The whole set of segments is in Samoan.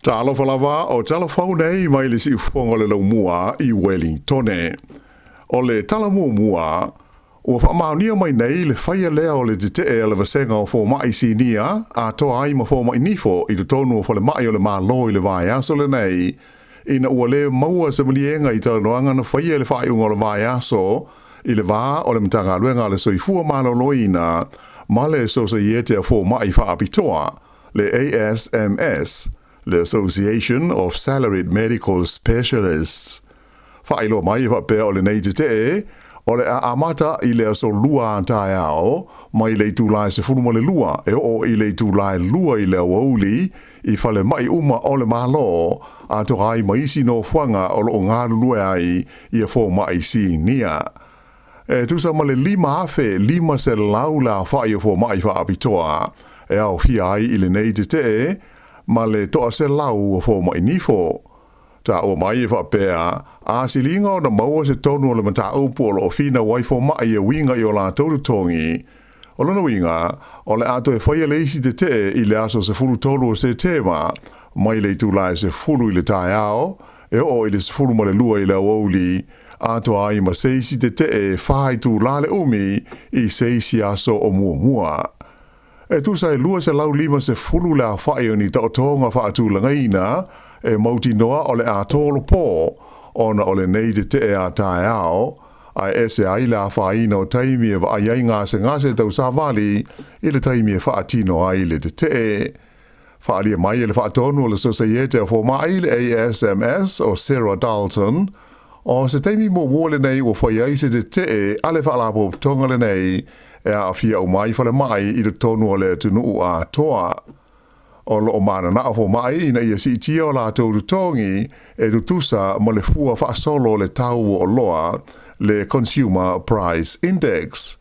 Talofa lava o talafou nei mai le siufofoga o le laumua i Wellingtone. O le tala muamua, ua faamaonia mai nei le faia lea o le tetee a le vasega o fomai sinia atoa ai ma fomai nifo i totonu o falemai o le Malo i le vaiaso lenei, ina ua le maua se maliega i talanoaga na faia i le faaiuga o le vaiaso i le va o le Matagaluega a le Soifua Maloloina ma le Sosaiete a Fomai Faapitoa, le ASMS, le Association of Salaried Medical Specialists. Faailoa mai e faapea o lenei tetee o le a amata i le aso Lua a taeao mai le itula e 12 e oo i le itula e 2 i le aoauli i falemai uma o le Malo, atoa ai ma isi nofoaga o loo galulue ai ia fomai sinia. E tusa ma le 5,500 le aofai o fomai faapitoa e aofia ai i lenei tetee ma le 100 o fomai nifo. Taua mai e faapea, a siliga ona maua se tonu o le mataupu o loo finau ai fomai e uiga i o latou totogi. O lona uiga, o le a toe faia le isi tetee i le aso 13 o Setema, mai le itula e 10 i le taeao, e oo i le 12 i le aoauli, atoa ai ma se isi tetee e 4 itula le umi i se isi aso o muamua. E tusa e 250 le aofai o ni taotoga faatulagaina e mautinoa o le a tolopo ona o lenei tetee a taeao, ae ese ai le afaina o taimi e vaai ai gasegase tausavali i le taimi e faatino ai le tetee. Faaalia mai e le faatonu o le Sosaiete a Fomai le ASMS o Sarah Dalton, o se taimi muamua lenei ua fai ai se tetee a le faalapotopotoga lenei e aafia uma ai falemai i totonu o le atunuu atoa. O loo mananao fomai ina ia siitia o latou totogi e tutusa ma le fua faasolo o le tau o oloa, le Consumer Price Index.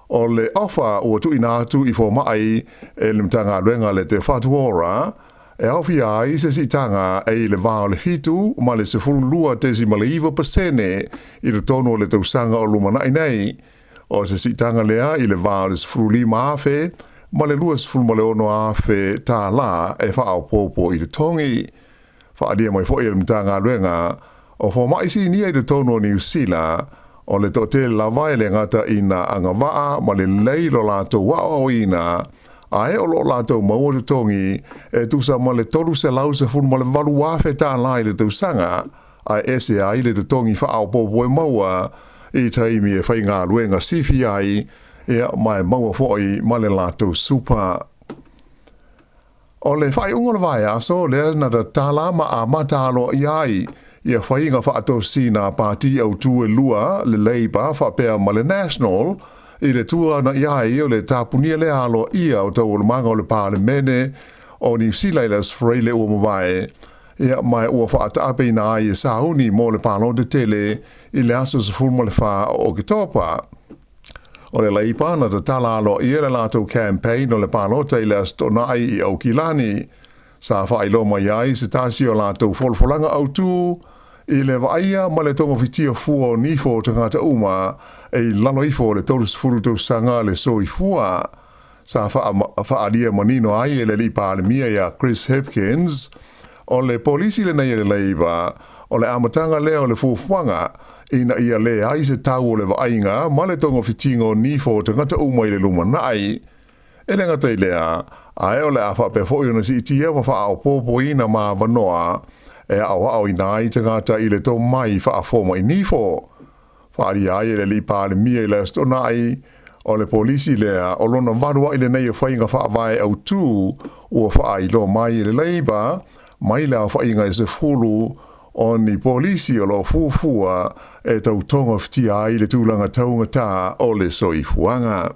O le ofa ua tuuina atu i fomai e le Matagaluega le Te Whatu Ora, e aofia ai se siitaga e i le va o le 7 ma le 12.9% i totonu o le tausaga o lumanai nei. O se siitaga lea i le va o le 15,000 ma le 26,000 tālā e faaopoopo i totogi. Faaalia mai foi e le Matagaluega o fomai sinia i totonu o Niu Sila, o le toatele lava e le gata ina agavaa ma lelei lo latou aoaoina, ae o loo latou maua totogi e tusa ma le 318,000 tālā i le tausaga, ae ese ai le totogi faaopoopo e maua i taimi e faigaluega sifi ai, ia ma e maua foi ma le latou super. O le faaiuga o le vaiaso lea na tatala ma amata aloaia ai ia faiga faatosina a pati autū e lua, le Labour faapea ma le National, i le tuana i ai o le tapunia lea aloaia o taualumaga o le Palemene o Niu Sila i le Aso Faraile ua mavae, ia ma ua faataapeina ai e sauni mo le palota tele i le aso 14 o Oketopa. O le Labour na tatala aloaia le latou campaign o le palota i le Aso Toonai i Aukilani. Sa faailoa mai ai se tasi o latou folafolaga autū i le vaaia ma le togofitia fua o nifo o tagata uma e i lalo ifo o le 30 tausaga le soifua. Sa faaalia manino ai e le alii Palemia ia Chris Hipkins, o le polisi lenei a le Labour, o le amataga lea o le fuafuaga ina ia leai se tau o le vaaiga ma le togafitiga o nifo o tagata uma i le lumanai. E le gata i lea, ae o le a faapea foi ona siitia ma faaopoopoina ma avanoa e aoaoina ai tagata i le tomai faafomai nifo. Faaalia ai e le alii Palemia i le Aso Toonai, o le polisi lea o lona valu ai lenei o faiga faavae autū ua faailoa mai e le Labour mai le aofaiga e 10 o ni polisi o loo fuafua e tautogafitia ai le tulaga taugatā o le soifuaga.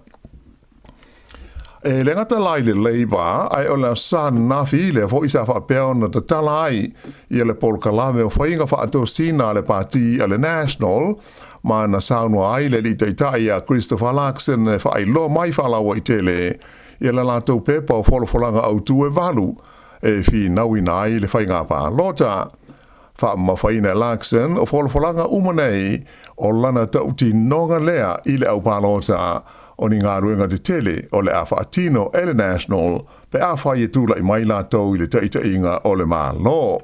E le gata la i le Labour, ae o le Aso Sa ananafi lea foi sa faapea ona tatala ai ia le polokalame o faiga faatosina a le pati a le National, ma na saunoa ai le alii taitai ia Christopher Luxon e faailoa mai faalauaitele ia le latou pepa o folafolaga autū e 8 e finauina ai le faiga palota. Faamamafaina e Luxon o folafolaga uma nei o lana tautinoga lea i le aupalota o ni galuega tetele o le a faatino e le National. pe afai e tula'i mai latou i le taʻitaʻiga o le Malo.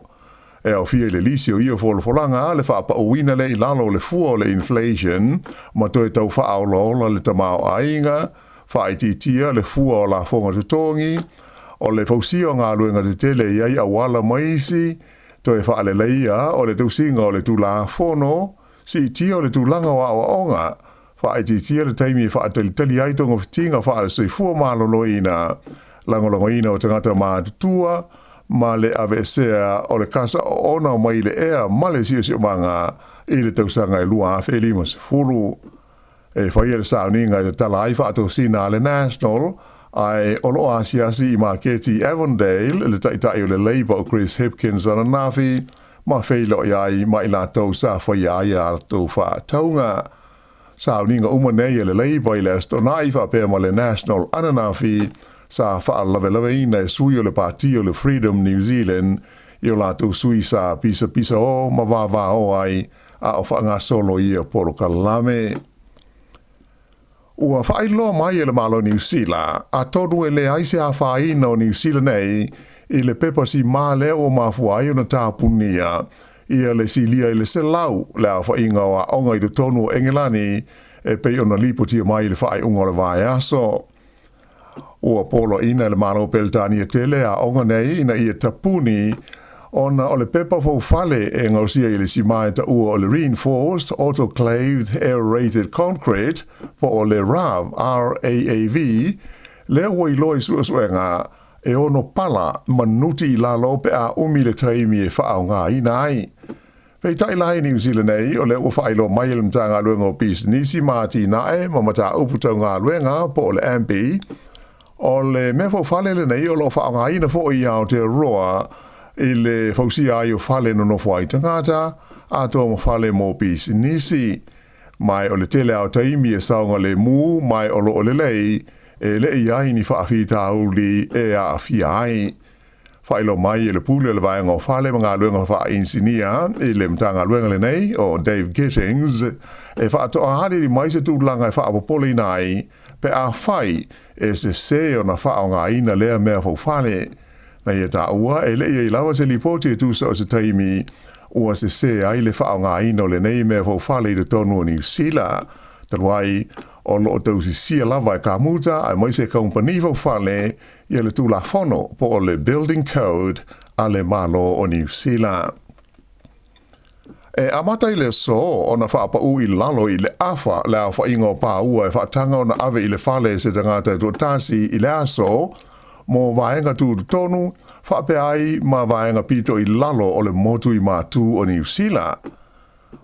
E aofia i le lisi o ia folafolaga le faapauina lea i lalo o le fua o le inflation ma toe tau faaolaola le tamaoaiga, faaitiitia le fua o lafoga totogi, o le fausia o galuega tetele e i ai auala ma isi, toe faaleleia o le tausiga o le Tulafono, siitia o le tulaga o aoaoga, faaitiitia le taimi e faatalitali ai togafitiga faale-soifua maloloina, lagolagoina o tagata matutua, ma le aveesea o le kasa oona mai le ea ma le siosiomaga i le tausaga e 2050. E faia le sauniga e tatala ai faatosina a le National, ae o lo o asiasi i maketi i Avondale le Taitai o le Labour o Chris Hipkins ananafi ma feiloai ai ma i latou sa faia ai a latou faatauga. Sauniga uma nei a le Labour i le Aso Toonai faapea ma le National ananafi sa faalavelaveina e sui o le Pati o le Freedom New Zealand i o latou sui sa pisapisao ma vavao ai a o faagasolo ia polokalame. Ua faailoa mai e le Malo o Niu Sila, atonu e leai se afaina o Niu Sila nei i le pepa simā lea ua mafua ai ona tapunia ia le silia i le 100 le aofaiga o aoga i totonu o Engelani e pei ona lipotia mai i le faaiuga o le vaiaso. Ua poloaiina e le Malo o Peretania tele aoga nei ina ia tapuni ona o le pepa faufale e gaosia i le simā e taua o le Reinforced Autoclaved Aerated Concrete po o le RAAV, RAAV, lea ua iloa i suesuega e ono pala ma nuti i lalo pe a umi le taimi e faaaogaina ai. Peitai la i Niu Sila nei, o lea ua faailoa mai e le Matagaluega o Pisinisi ma Atinae ma Mataupu Tau Galuega po o le AMBI, o le mea faufale lenei o lo o faaaogaina foi i Aotearoa i le fausia ai o fale e nonofo ai tagata, atoa ma fale mo pisinisi. Ma o le tele lava o taimi e saogalemu ma o lo o lelei, e le i i ai ni faafitauli e aafia ai. Faailoa mai e le Pule o le Vaega o Fale ma Galuega Faainisinia i le Matagaluega lenei o Dave Gittings, e faatoa aliali mai se tulaga e faapopoleina ai pe afai e sesē ona faaaogaina lea mea faufale. Na ia taua e le i ai lava se lipoti e tusa o se taimi ua sesē ai le faaaogaina o lenei mea faufale i totonu o Niu Sila. Talu ai, o lo o tausisia lava e kamuta aemaise kamupani faufale ia le Tulafono po o le Building Code a le Malo o Niu Sila. E amata i le aso ona faapau i lalo i le afa le aofaiga o paua e faataga ona ave i le fale e se tagata e toatasi i le aso mo vaega tutotonu faapea ai ma vaega pito i lalo o le motu i Matu o Niu Sila.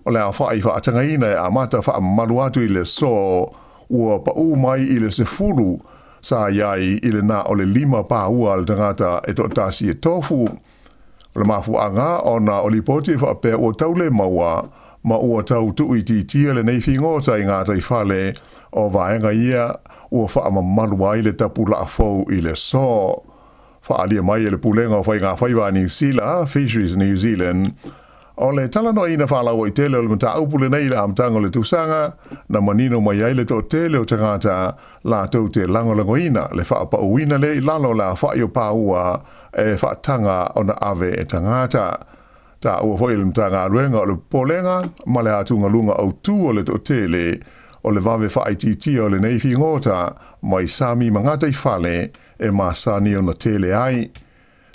O le aofai faatagaina e amata faamamalu atu i le aso ua pau mai i le 10 sa i ai i le na o le 5 paua a le tagata e toatasi e tofu. O le mafuaaga ona o lipoti e faapea ua tau le maua ma ua tau tuuitiitia lenei figota i gataifale o vaega ia ua faamamalu ai le tapulaa fou i le aso. Faaalia mai e le Pulega o Faigafaiva a Niu Sila, Fisheries New Zealand, o le talanoaina faalauaitele o le mataupu lenei i le amataga o le tausaga, na manino mai ai le toatele o tagata latou te lagolagoina le faapauina lea i lalo o le aofai o paua e faataga ona ave e tagata. Taua foi e le Matagaluega o le popolega ma le atugaluga autū o le toatele o le vave faaitiitia o lenei figota mai sami ma gataifale e masani ona tele ai.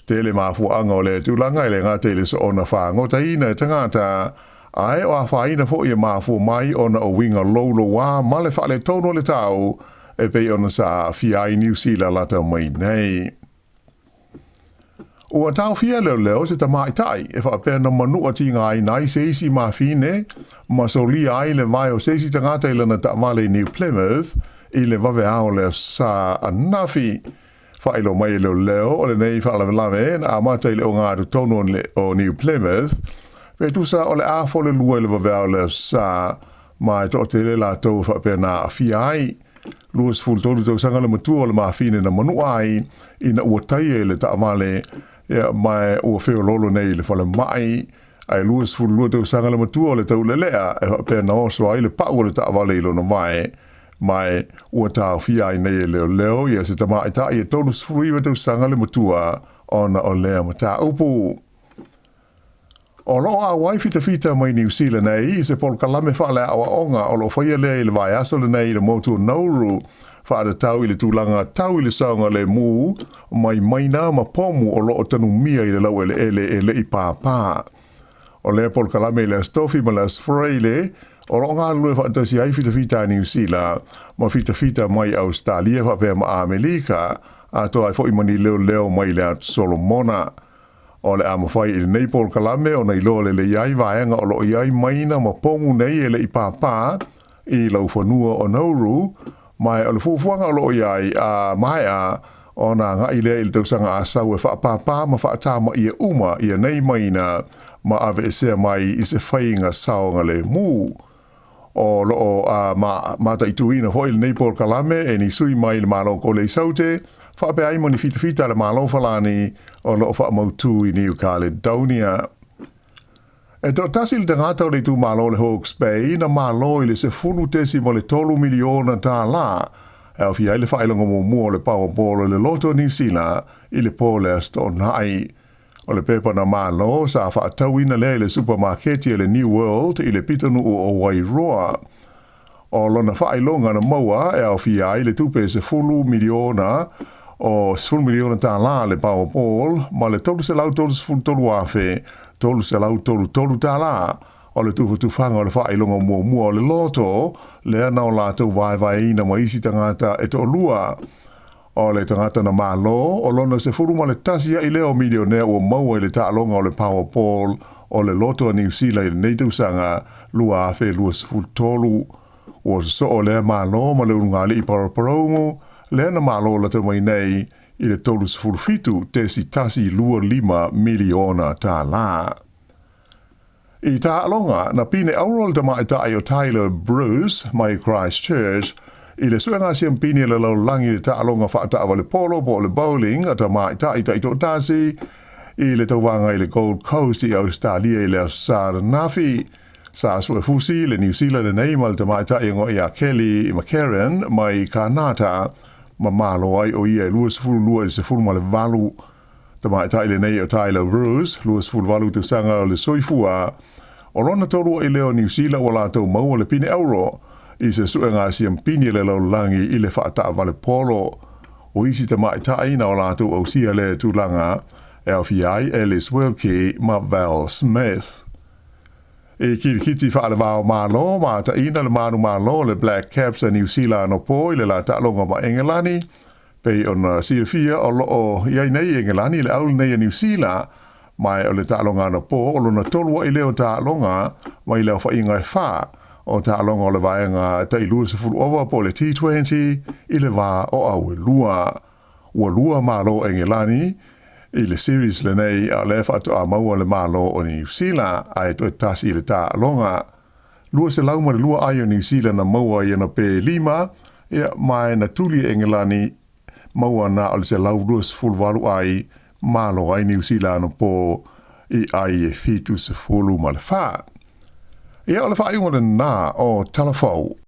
Tele mafuaaga o lea tulaga e le gata i le soona fagotaina e tagata, ae o afaina foi e mafua mai ona o uiga loulouā ma le faaletonu o le tau e pei ona sa aafia ai Niu Sila lata mai nei. Ua taofia e leoleo se tamaitai e faapea na manua tigaina ai se isi mafine ma solia ai le vae o se isi tagata i lana taavale i New Plymouth i le vaveao o le Aso Sa ananafi. Faailoa mai e leoleo o lenei faalavelave na amata i le ogatotonu o New Plymouth pe tusa o le 1:30 i le vaveao o le Aso Sa ma e toatele latou e faapea na aafia ai. 23 tausaga le matua o le mafine na manua ai ina ua taia i le taavale ma ua feoloolo nei i le falemai, ae 22 tausaga le matua o le taulelea e faapea na oso ai le pau o le taavale i lona vae. Ma ua taofia ai nei e leoleo ia se tamaitai e 39 tausaga le matua ona o lea mataupu. O lo o auai fitafita mai Niu Sila nei i se polokalame faaleaoaoga o lo o faia lea i le vaiaso lenei i le motu o Nauru, faatatau i le tulaga tau i le saogalemu mai maina ma pomu o lo o tanumia i le laueleele e le i pāpā. O lea polokalame i le Aso Tofi ma le Aso Faraile, o lo o galulue faatasi ai fitafita a Niu Sila ma fitafita mai Ausetalia faapea ma Amerika, atoa ai foi ma ni leoleo mai le Atu Solomona. O le a mafai i lenei polokalame ona iloa lelei ai vaega o lo o i ai maina ma pomu nei e le i pāpā i laufanua o Nauru, ma o le fuafuaga o lo o i ai a maea ona agai lea i le tausaga a sau e faapāpā ma faatamaia uma ia nei maina ma aveesea mai i se faiga saogalemu. O lo o mataituina foi lenei polokalame e ni sui mai le Malo Kole i Saute, faapea ai ma ni fitafita a le Malo Falani o lo o faamautu i New Caledonia. E toatasi le tagata o le itumalo o le Hawke's Bay na malo i le $10.3 miliona tālā e aofia ai le faailoga muamua o le Powerball o le Loto Niu Sila i le po o le Aso Toonai. O le pepa na malo sa faatauina lea i le supamaketi a le New World i le pitonuu o Wairoa. O lona faailoga na maua e aofia ai le tupe 10 miliona o $10 miliona tālā le Powerball ma le $333,333 tālā o le tufatufaga o le faailoga muamua o le loto lea na o latou vaevaeina ma isi tagata e toalua. O le tagata na malo, o lona 11 ai lea o milionea ua maua i le taaloga o le Powerball o le Loto a Niu Sila i lenei tausaga 2023. Ua sosoo lea malo ma le ulugalii Paraparaumu lea na malo lata mai nei i le $37.125 miliona tālā. I taaloga, na pine auro le tamaitai o Tyler Bruce mai Christchurch i le suega siampini a le lalolagi i le taaloga faataavale polo po o le bowling a tamaitai taitoatasi i le tauvaga i le Gold Coast i Ausetalia i le Aso Sa ananafi. Sa suefusi le Niu Sila lenei ma le tamaitai e igoa ia Kelly McCarren mai Kanata ma malo ai o ia e 22 i le 18. Tamaitai lenei o Tyler Bruce, 28 tausaga o le soifua, o lona tolu ai lea o Niu Sila ua latou maua le pine auro i se suega siampini a le lalolagi i le faataavale polo. O isi tamaitai na o latou ausia lea tulaga e aofia ai Alice Wilkie ma Val Smith. I kirikiti faale-va-o-Malo, mataina le manumalo o le Black Caps a Niu Sila anapo i le la taaloga ma Engelani. Pei ona silafia o lo o i ai nei i Engelani le au lenei a Niu Sila, ma o le taaloga anapo o lona tolu ai lea o taaloga mai le aofaiga e fa o taaloga o le vaega tai 20 ova po o le T20 i le va o Auelua. Ua lua malo Engelani i le series lenei, a o lea faatoa maua le malo o Niu Sila ae toe tasi i le taaloga. 202 ai o Niu Sila na maua i ana pē lima, ia, ma na tuli e Engelani maua na o le 128 ai, malo ai Niu Sila anapo i ai e 74. Ia, o le faaiuga lena o Talafou.